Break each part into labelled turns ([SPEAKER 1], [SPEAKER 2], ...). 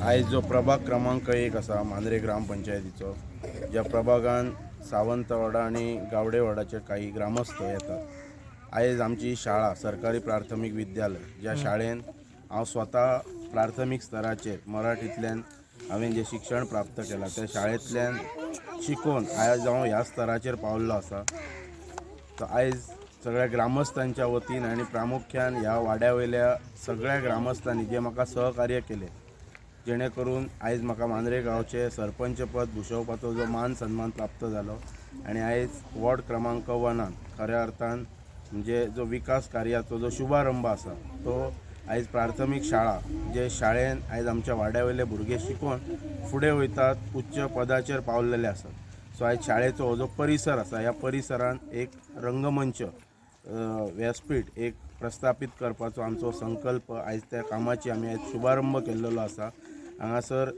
[SPEAKER 1] आयज जो प्रभाग क्रमांक 1 आसा मांद्रे ग्रामपंचायतीचो, ज्या प्रभागान सावंतवाडा आनी गावडेवाडाचे काही ग्रामस्थ येतात. आयज आमची शाळा सरकारी प्राथमीक विद्यालय, ज्या शाळेन हांव स्वता प्राथमीक स्तराचेर मराठींतल्यान हांवें जें शिक्षण प्राप्त केलां त्या शाळेंतल्यान शिकोवन आयज हांव ह्या स्तराचेर पावल्लो आसा. तर आयज सगळ्या ग्रामस्थांच्या वतीन आनी प्रामुख्यान ह्या वाड्या वयल्या सगळ्या ग्रामस्थांनी जे म्हाका सहकार्य केलें, जेणे करून आयज म्हाका मांद्रे गांवचे सरपंच पद भुशोवपाचो जो मान सन्मान प्राप्त जालो आनी आयज वॉर्ड क्रमांक 1 खऱ्या अर्थान म्हणजे जो विकास कार्याचो जो शुभारंभ आसा तो आयज प्राथमीक शाळा, जे शाळेन आयज आमच्या वाड्या वयले भुरगे शिकोवन फुडें वयतात, उच्च पदाचेर पावलेले आसात. सो आयज शाळेचो हो जो परिसर आसा ह्या परिसरान एक रंगमंच व्यासपीठ एक प्रस्थापीत करपाचो आमचो संकल्प आयज त्या कामाची आमी आयज शुभारंभ केल्लो आसा. हांगासर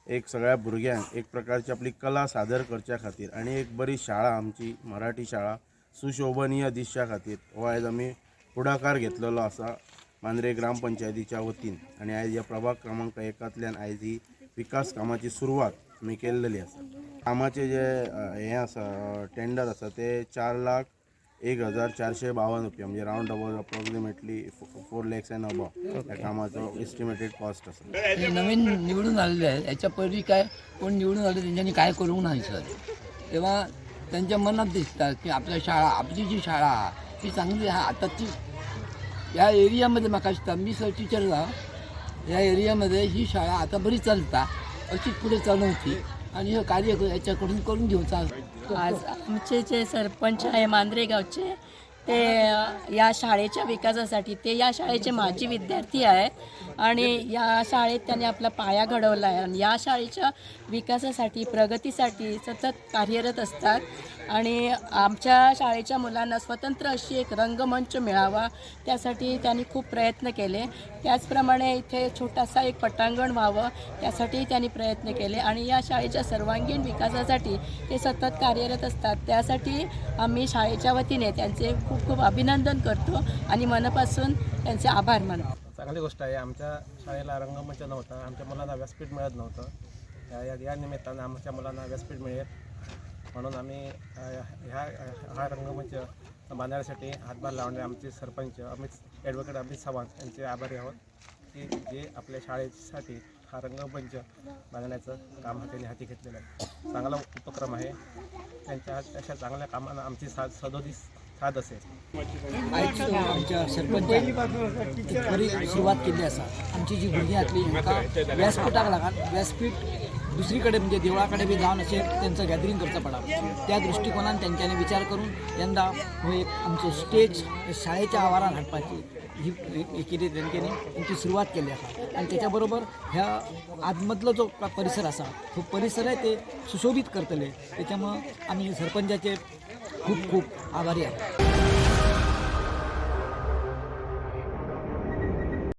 [SPEAKER 1] एक सगळ्या भुरग्यांक एक प्रकारची आपली कला सादर करच्या खातीर आनी एक बरी शाळा आमची मराठी शाळा सुशोभनीय दिसच्या खातीर हो आयज आमी फुडाकार घेतलेलो आसा मांद्रे ग्रामपंचायतीच्या वतीन. आनी आयज ह्या प्रभाग क्रमांक 1 आयज ही विकास कामाची सुरवात आमी केल्लेली आसा. कामाचे जे हें आसा टेंडर आसा ते 4,01,452 रुपया, म्हणजे round about approximately 4 lakhs and above ह्या कामाचो एस्टिमेटेड कॉस्ट आसा.
[SPEAKER 2] नवीन निवडून आलेले आहेत, याच्या पूर्वी काय कोण निवडून आले त्यांच्यानी काय करूंक नाही सर, तेव्हा त्यांच्या मनात दिसतात की आपल्या शाळा, आपली जी शाळा ती चांगली आहे. आता ती या एरियामध्ये म्हाका दिसता, मी सर टिचर आहा, ह्या एरियामध्ये ही शाळा आता बरी चलता, अशीच पुढे चालवची आणि हे कार्य याच्याकडून करून घेवचा.
[SPEAKER 3] आज आमचे जे सरपंच आहे मांद्रे गावचे, ते या शाळेच्या विकासासाठी, ते या शाळेचे माजी विद्यार्थी आहेत आणि या शाळेत त्यांनी आपला पाया घडवला आहे आणि या शाळेच्या विकासासाठी प्रगतीसाठी सतत कार्यरत असतात. आणि आमच्या शाळेच्या मुलांना स्वतंत्र अशी एक रंगमंच मिळावा त्यासाठी त्यांनी खूप प्रयत्न केले. त्याचप्रमाणे इथे छोटासा एक पटांगण व्हावं त्यासाठी त्यांनी प्रयत्न केले आणि या शाळेच्या सर्वांगीण विकासासाठी ते सतत कार्यरत असतात. त्यासाठी आम्ही शाळेच्या वतीने त्यांचे खूप खूप अभिनंदन करतो आणि मनापासून त्यांचे आभार मानतो.
[SPEAKER 4] चांगली गोष्ट आहे. आमच्या शाळेला रंगमंच नव्हता, आमच्या मुलांना व्यासपीठ मिळत नव्हतं. या निमित्तानं आमच्या मुलांना व्यासपीठ मिळेल म्हणून आम्ही हा रंगमंच बांधण्यासाठी हातभार लावणारे आमचे सरपंच ॲडव्होकेट अमित सावंत यांचे आभारी आहोत की जे आपल्या शाळेसाठी हा रंगमंच बांधण्याचं काम त्यांनी हाती घेतलेलं आहे. चांगला उपक्रम आहे त्यांच्या. अशा चांगल्या कामांना आमची साथ सदोदित साथ असेल.
[SPEAKER 5] आयज आमच्या सरपंचान बरी सुरवात केल्ली आसा. आमची जी भुरगीं जातली तांकां व्यासपीठाक लागून व्यासपीठ दुसरी कडेन म्हणजे देवळा कडेन बी जावन अशें तेंचो गॅदरींग करचो पडा, त्या दृश्टिकोनान तेंच्यांनी विचार करून यंदा हो एक आमचो स्टेज शाळेच्या आवारान हाडपाची ही कितें तेंच्यांनी तेंची सुरवात केल्ली आसा. आनी तेच्या बरोबर ह्या आदमदलो जो परिसर आसा तो परिसरय ते सुशोभीत करतले. त्याच्यामुळं आमी सरपंचाचे खूप खूप आभारी आहोत.